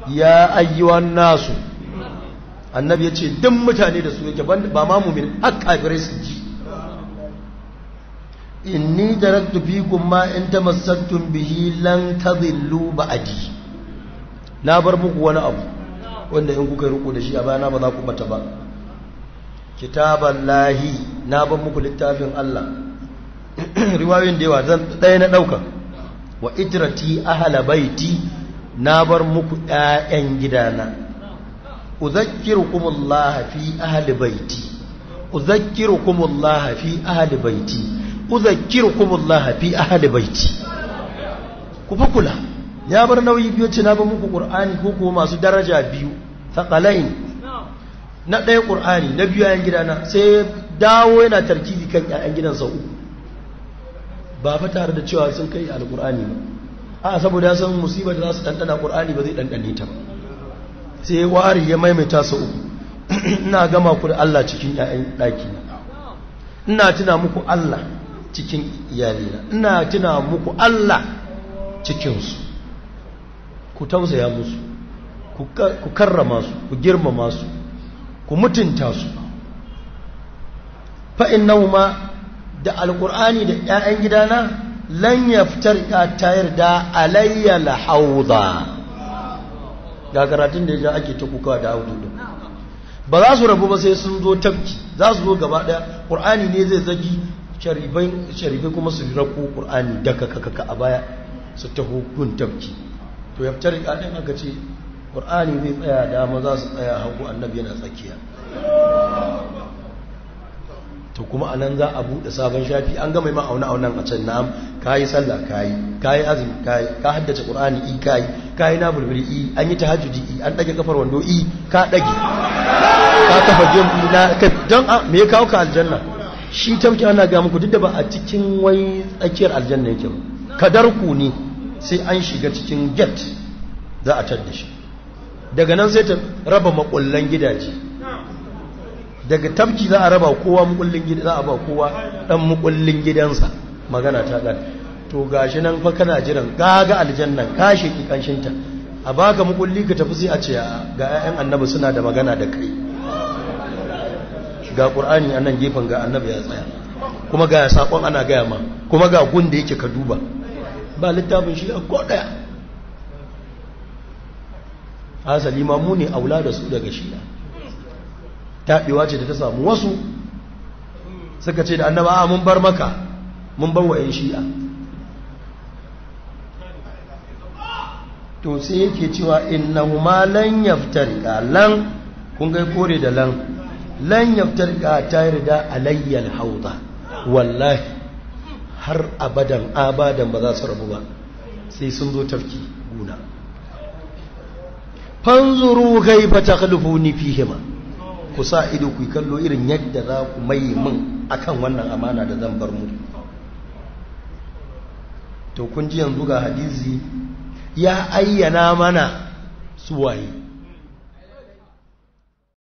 Ya ayyuhan nasu, annabi ya ce duk mutane da su yake, ba ma mumin har kafirai su ji. Inni taraktu fikum ma in tamassaktum bihi lan tadhillu ba'di. Na bar muku wani abu wanda in kuka riko da shi a bayana ba za ku bata ba. Kitaballahi, na bar muku littafin Allah. Riwayoyin da yawa zan ɗaya na ɗauka. Wa itrati ahla baiti, na bar muku ƴaƴan gidana. Uzakkirukumullah fi ahli baiti, uzakkirukumullah fi ahli baiti, uzakkirukumullah fi ahli baiti. Ku fa kula, ya bar nauyi biyu ce na bar muku Qur'ani ko kuma masu daraja biyu, thaqalain. Na ɗaya Qur'ani, na biyu ƴaƴan gidana. Sai dawo yana tarkibi kan ƴaƴan gidan sau uku. Ba fa tare da cewa sun kai alqur'ani ba, a saboda ya san musibar da za su ɗanɗana Qur'ani ba zai ɗanɗane ta ba. Sai wari ya maimaita sau uku. Ina gama ku da Allah cikin ƴaƴan ɗaki, ina tuna muku Allah cikin iyalina, ina tuna muku Allah cikinsu. Ku tausaya musu, ku karrama su, ku girmama su, ku mutunta su. Fa innahuma, da alqur'ani da ƴaƴan gidana, lan yaftarqa tayar da alayya la hauda. Ga karatun da ya ja ake ta kuka da haudu din. Ba za su rabu ba sai sun zo tafki, za su zo gaba daya. Qur'ani ne zai zagi sharifai kuma su rako Qur'ani daka kaka a baya su taho gun tafki. To yaftarqa din aka ce Qur'ani zai tsaya dama, za su tsaya hagu, annabi yana tsakiya. To kuma anan za a bude sabon shafi. An gama ma auna aunan a can. Na'am, kayi sallah, kayi, kayi azumi, kayi, ka haddace Qur'ani, i kayi, kayi na bulbuli, i an yi tahajjudi, i an dage kafar wando, i ka dage, ka kafa gem na kai. Don me ya kawo ka aljanna? Shi tafki ana ga muku duk da ba a cikin wai tsakiyar aljanna yake ba, kadarku ne, sai an shiga cikin gate za a tar da shi. Daga nan sai ta raba makullan gidaje. Daga tafki za a raba kowa mukullin gida, za a ba kowa dan mukullin gidansa. Magana ta gane. To gashi nan fa kana jiran gaga aljannan, ka sheki kanshinta, a baka mukulli ka tafi. Sai a ce ga ƴaƴan annabi suna da magana da kai. Ga Qur'ani a nan gefen, ga annabi ya tsaya, kuma ga sakon ana gaya ma, kuma ga gun da yake ka duba. Ba littafin shi a ko daya. Asali ma mu ne aula da su daga shi'a. Taɓewa ce da ta samu wasu suka ce da annaba, a mun bar maka, mun bar wa 'yan shi'a. To sai yake cewa innahuma lan yaftariqa, lan kun ga kore da lan, lan yaftariqa ta yarda alayyal hauda. Wallahi har abadan abadan ba za su rabu ba sai sun zo tafki guna. Fanzuru kaifa takhlufuni fihima, ku sa ido ku kallo irin yadda za ku mai min akan wannan amana da zan bar mu. To kun ji yanzu ga hadisi ya ayyana mana suwaye.